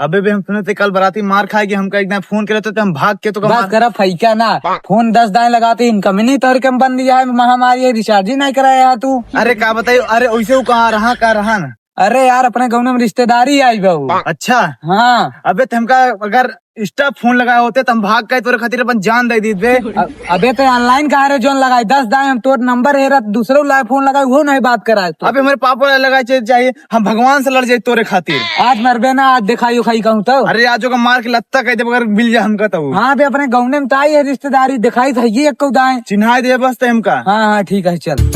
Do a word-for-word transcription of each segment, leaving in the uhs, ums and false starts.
अबे बे, हम सुने थे कल बराती मार खाए कि हमका एक दाएं फोन करे तो हम भाग के तो बस मार। करा फैका ना, फोन दस दाएं लगाते, इनकम ही नहीं तोरे कम बंद दिया है, महामारी है, रिचार्ज ही नहीं कराया है तू। अरे का बताई, अरे वैसे वो कहाँ रहा, का रहा ना। अरे यार, अपने गाँव में रिश्तेदारी आई बहू। अच्छा। हाँ। अबे तो हमका अगर इंस्टा फोन लगाए होते तो हम भाग के तोरे खातिर अपन जान दे दीत बे। अ-, अबे तो ऑनलाइन कहा रे जोन लगाई, दस दाएं हम तोर नंबर हेरत, दूसरे लाए फोन लगाई, वो नहीं बात कराए तो। अबे हमारे पापा वाला लगाए चाहिए, चाहिए, हम भगवान से लड़ जाए तोरे खातिर। आज मरबे ना, आज दिखाइयो खाई कहूँ तो। अरे आज ओका मार के लत्ता कह दे अगर मिल जा हमका तो। हाँ बे, अपने गाँव में तो आई है रिश्तेदारी, दिखाई था ये एक दाएं। चिन्हाई दे बस ते हमका। हाँ, हाँ, ठीक है, चल।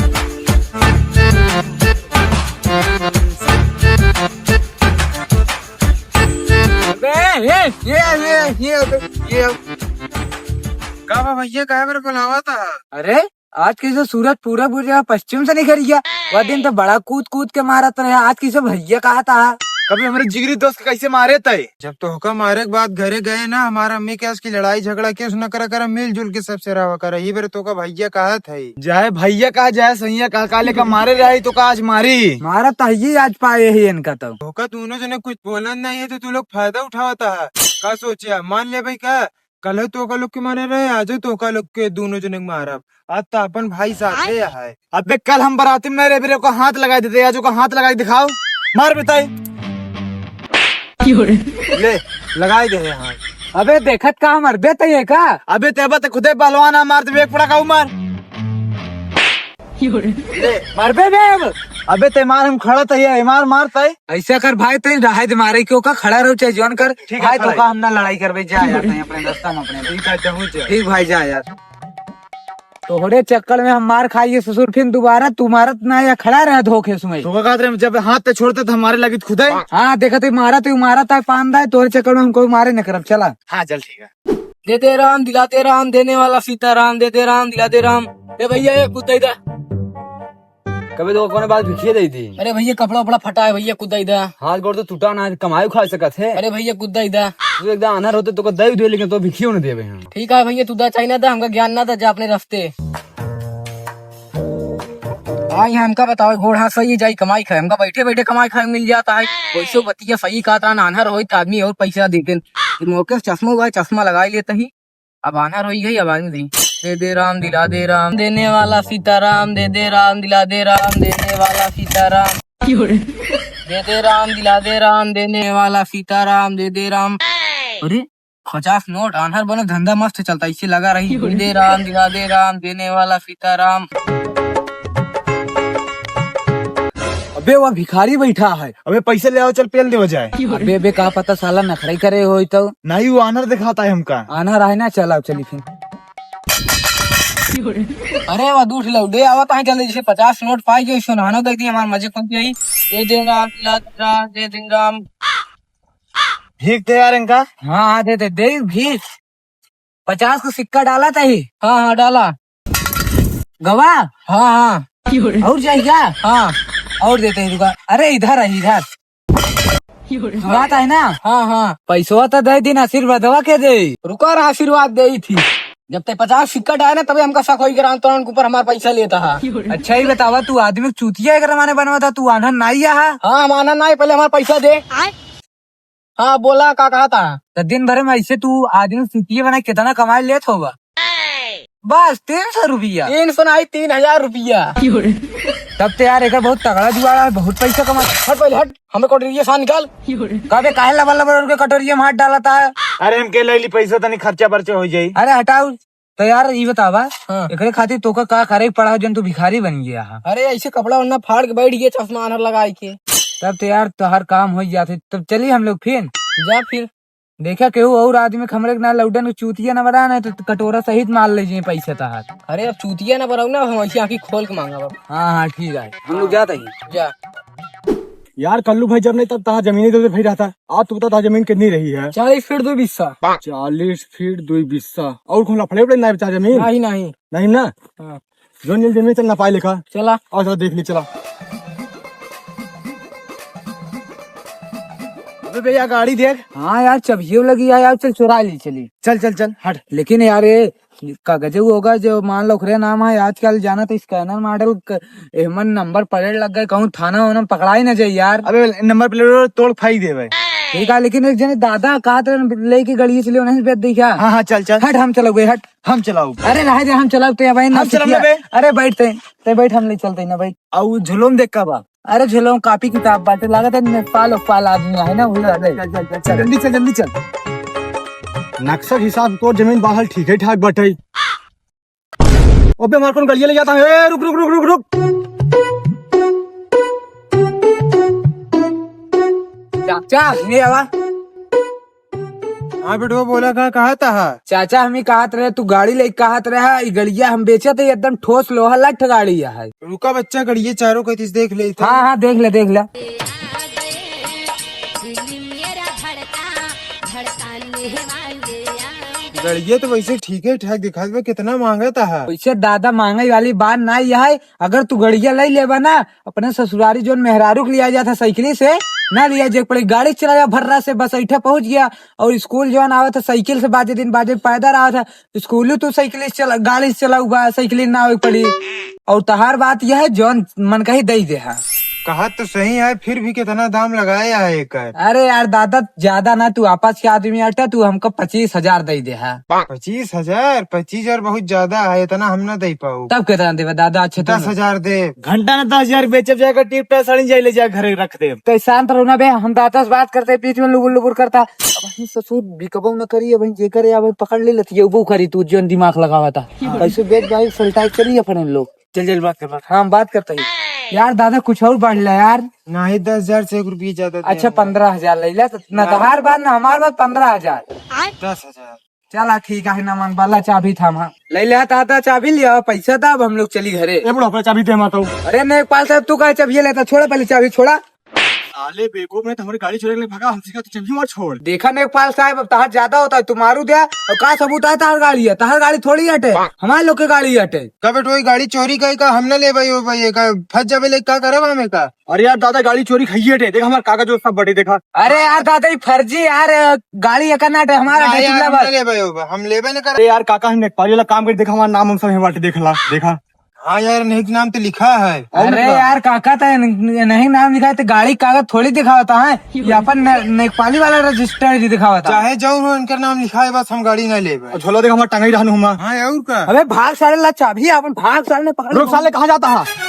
अबे, ये, ये, ये, ये, ये। का बा भैया, काहे मेरे बुलावा था? अरे, आज कैसे सूरज पूरब हो गया, पश्चिम से निकल गया। वह दिन तो बड़ा कूद कूद के मारत रहे, आज कैसे भैया कहा था? कभी हमारे जिगरी दोस्त के कैसे मारे तय? जब तोहका मारे के बाद घरे गए ना, हमारा अम्मी के उसकी लड़ाई झगड़ा के उसने करा करा, मिलजुल के सबसे रहा करा। ये बेर तोका भैया कहा था। जाए भैया कहा, जाए सैया कहा, काले का मारे रहे तो का आज मारी? मारा तो ही आज पाए ही इनका तो। तोका दोनों जने कुछ बोलन नहीं है तो तू लोग फायदा उठावता है। का सोचे? मान ले भाई का, कल तोका लोग के मारे रहे, आज तोका लोग के दोनों जने के मारब। आज तो अपन भाई साथे है। अबे कल हम बराती में नहीं रहे, ओका हाथ लगाई देते, आज ओका हाथ लगाई दिखाओ, मार बताई। ले, लगाई दे हाथ। अबे देखत का हम अरबे तय है का? अबे तेबा ते खुदे पहलवान है, मार दे, एक पड़ा का मार। ले। मरबे बे अब। अबे ते मार, हम खड़ा तय है, मार, मार तय। ऐसा कर भाई, तय रहे दे मारे, क्यों का खड़ा रहो, चाहे जौन कर। ठीक है, भाई, खड़ा तो है। का हम ना लड़ाई करबे, जा यार, तय अपने रास्ता में अपने। ठीक है, जाऊँ जा। ठीक भाई, जा यार। तोहरे चक्कर में हम मार खाइए ससुर, फिर दोबारा तू मारत ना या खड़ा रह धोखे सुमई। तो का कहत रहे, जब हाथ ते छोड़ते तो हमारे लगित खुदे। हाँ, देखत ही मारत ही, मारत है, पान दाए, तोहरे चक्कर में हम कोई मारे न करब, चला। हाँ, चल ठीक है। देते राम, दिलाते राम, देने वाला सीताराम, देते राम, दिलाते राम। ए भैया, ये कुत्ता इधर। कबे तो कोनो बात भिखिए दे दी। अरे भैया, कपड़ा उपड़ा फटा है भैया, कुत्ता इधर। हाथ गोड़ तो टूटा ना, कमाई खा सकत है। अरे भैया, कुत्ता इधर। तू एकदम अनर होते तो को दे दे, लेकिन तो भिखियो न देवे हैं। ठीक है भैया, तू दा चाहिए दा, हमका ज्ञान ना दा, जा अपने रास्ते। हाँ, यहाँ हमका बताओ, गोड़ हाथ सही जाई, कमाई खाए, हमका बैठे बैठे कमाई खाए मिल जाता है। वैसे बतिया सही कहता, नान्हर होई त आदमी और पैसा देते। मौके से चश्मा हुआ है, चश्मा लगाई लेते ही। अब आना रोई गई, अब आने दे। दे दे राम, दिला दे राम, देने वाला सीताराम, दे दे राम, दिला दे राम, देने वाला सीताराम। क्यों रे? दे दे राम, दिला दे राम, देने वाला सीताराम, दे दे राम। अरे, पचास नोट, आन्हर बनो, धंधा मस्त चलता, इसे लगा रही। क्यों रे? दे दे राम, दिला दे राम, देने वाला सीताराम। अबे, वह भिखारी बैठा है। अबे, पैसे ले आओ, चल पेल देवा जाए। अबे, अबे, का पता साला नखरे करे होई तो। नहीं, वो आनर दिखाता है हमका। आनर है ना, चल आओ, चली फिर। अरे, वह दूठ लो, दे आवा ताहे जल्दी, जैसे पचास नोट पाई, जो इसे नहानो दे दी, हमारे मजे कौन आई। दे दे राम, दिला दे राम, दे दे राम। भीख दे यार इनका। हाँ, हाँ, दे दे, दे भीख। पचास को सिक्का डाला था ही। हाँ, हाँ, डाला। गवा? हाँ, हाँ। और चाहिए क्या? हाँ। और देते हैं, रुका। अरे, इधर है, इधर। बात है ना? हाँ, हाँ। पैसवा तो दे दिन, आशीर्वादवा के दे? रुका रहा, आशीर्वाद दे ही थी। जब ते पचास सिक्का डाले ना, तबे हमका शक होई कि राम तोरण के ऊपर हमार पैसा लेता है। अच्छा, ही बतावा, तू आदमी चूतिया एक माने बनवा था, तू आनंद नहीं आहा? हाँ, हम आनंद नहीं, पहले हमार पैसा दे। हाँ, बोला, का कहा था? तो दिन भर में ऐसे तू आदमी चूतिया बना कितना कमाई लेत होगा? बस तीन सौ रुपया। तीन सौ नहीं, तीन हजार रुपया। तब तो यार, एक बहुत तगड़ा जुआड़ा है, बहुत पैसा कमा। हट पहले हट, हमें कटोरिया से निकाल। कबे काहे लबर लबर उनके कटोरिया में हाथ डालता है? अरे, हम के ले ली पैसा, तनी खर्चा बर्चा हो जाई। अरे हटाओ। तो यार, ये बतावा, हाँ। एकरे खातिर तोका का करे के पड़ा, जन तू भिखारी बन गया है? अरे, ऐसे कपड़ा वरना फाड़ के बैठ गया, चश्मा आनर लगाई के। तब तो यार, तोहर काम हो जाते। तब चली हम लोग फिर। जा फिर। देखा, केहू और आदमी के हमरे के ना लौटन के चूतिया ना बना, ना तो कटोरा सहित मार ले जाए पैसा तहार। अरे, अब चूतिया ना बनाऊ ना, हम ऐसी आँखी खोल के मांगा बाबा। हाँ, हाँ, ठीक है, हम लोग जाते हैं। जा। यार, कल्लू भाई जब नहीं तब तहार जमीन इधर उधर फिर रहता। आज तू बता, तहार जमीन कितनी रही है? चालीस फीट दो बिस्सा। चालीस फीट दो बिस्सा। और कौन लफड़े उफड़े ना बचा जमीन? नहीं, नहीं। नहीं ना? हाँ। जो नील जमीन चल ना पाए लेखा। चला। और चला देख ली, चला। अबे भैया, गाड़ी देख। हाँ यार, चबियो लगी है यार, चल चुरा ली चली। चल, चल, चल, हट। लेकिन यार, ये कागजे होगा जो मान लो ओकरे नाम है, आजकल जाना तो स्कैनर मॉडल क-, एमन नंबर प्लेट लग गए, कहूँ थाना वाना में पकड़ाई ना जाए यार। अबे नंबर प्लेट तोड़ फाई देवे। ठीक है, लेकिन एक जने दादा कहत रहे लेके गड़िया से ले, उन्हें बेच दी क्या? हाँ, हाँ, चल, चल। हट, हम चलाओ बे, हट। हम चलाओ। अरे रहे दे, हम चलाओ, ते भाई ना हम चलाओ ना सीखिया। बे। अरे बैठ ते, ते बैठ, हम ले चलते ना भाई। और झुलुम देख का बा? अरे झुलुम कापी किताब बाटे, लागत है नेपाल उपाल आदमी है ना, वही चल, चल, चल, चल, चल, जल्दी चल, जल्दी चल। नक्शा के हिसाब से तोर जमीन बाहर ठीक है ठाक बाटे। अबे हमार कौन गड़िया ले जाता है? ए, रुक, रुक, रुक, रुक, रुक। चाचा, ये आवा। हाँ बेटवा, बोला, का कहत हा? चाचा, हम ही कहत रहे, तू गाड़ी ले कहत रहा, ई गड़िया हम बेचत है, एकदम ठोस लोहा लठ गाड़ी है। रुका बच्चा, गड़िया चारों कतिस देख ले। हाँ, हाँ, देख ले, देख ले। गड़िया तो वैसे ठीक है ठाक दिखात बा, कितना मांगत हा? वैसे दादा, महंगाई वाली बात ना ही है। अगर तू गड़िया ले लेबा ना, अपने ससुरारी जोन मेहरारू के लिया जाता साइकिल से, ना लिया जे पड़े, गाड़ी चलाया भर्रा से, बस ऐठा पहुंच गया। और स्कूल जोन आवत है साइकिल से, बाजे दिन बाजे पैदल आवत है, स्कूल तू साइकिल से चला, गाड़ी से चलाऊ बा, साइकिल ना आवे पड़ी। और तहार बात यह है, जोन मन कही दे दे हा। कहा तो सही है, फिर भी कितना दाम लगाया है एकर? अरे यार दादा, ज्यादा ना, तू आपस के आदमी अटा, तू हमको पच्चीस हजार दे दे हा। पच्चीस हजार? पच्चीस हजार बहुत ज्यादा है, इतना हम ना दे पाऊ। तब कितना देबे दादा? अच्छा, दस हजार दे। घंटा ना दस हजार बेचब जाएगा, टीप टाप साड़ी जाए ले जा घरे रख दे। तो शांत रहो ना बे, हम दादा से बात करते, बीच में लुबुर लुबुर करता। अब हम ससुर बिकबो न करी, अब जे करे, अब पकड़ ले लतिया, वो करी, तू जोन दिमाग लगावा था। कैसे बेच भाई, सलटाई चली अपन लोग। चल, चल, बात कर, बात। हाँ, बात करते ही। यार दादा, कुछ और बढ़ ला यार। नहीं, दस हजार से एक रुपये ज्यादा दे अच्छा, हम। पन्द्रह हजार ले ला, तो ना ना। तहार बात ना हमार बात, पन्द्रह हजार। दस हजार। चला ठीक है, ना मांग बाला, चाबी थामा। ले ले दादा, चाबी लिया, पैसा दा, अब हम लोग चली घरे। ए बुढ़ा, पहले चाबी दे माता हूँ। अरे नेकपाल साहब, तू काहे चाबी लेता? छोड़ा पहले चाबी, छोड़ा। साले बेवकूफ ने तो हमारी गाड़ी चुरा के ले भागा, हमसे कहा तू चाबी मार छोड़। देखा नेकपाल साहब, अब तहार ज्यादा होता है, तू मारू दे। और का सबूत है तहार गाड़ी है? तहार गाड़ी थोड़ी हटे, हमारे लोग के गाड़ी हटे। का बेटो, ये गाड़ी चोरी का, का हम ना ले भाई, हो भाई, ये का फंस जावे ले, का करब हमें का? अरे यार दादा, गाड़ी चोरी खाइए टे, देख हमार कागज वो सब बटे, देखा। अरे यार दादा, ये फर्जी यार, गाड़ी एकर ना टे, हमारा ना टे, यार, चिल्ला हम बस। ना लेबे, हम लेबे ना कर। अरे यार काका, हम नेपाली वाला काम कर, देखा हमारा नाम हम सब यहाँ बाटे, देख ला, देखा। हाँ यार, नहीं नाम तो लिखा है। अरे यार काका, तो नहीं नाम लिखा है तो गाड़ी कागज थोड़ी दिखावता है, ये अपन ने-, नेपाली वाला रजिस्टर ही दिखावता है। चाहे जाऊ हो, इनकर नाम लिखा है, बस हम गाड़ी ना लेबे। और झोला देख हमारा टंगाई रहनु हमा। हाँ और का? अबे भाग साले, ला चाबी अपन, भाग साले ने पकड़। रुक साले, कहाँ जाता है?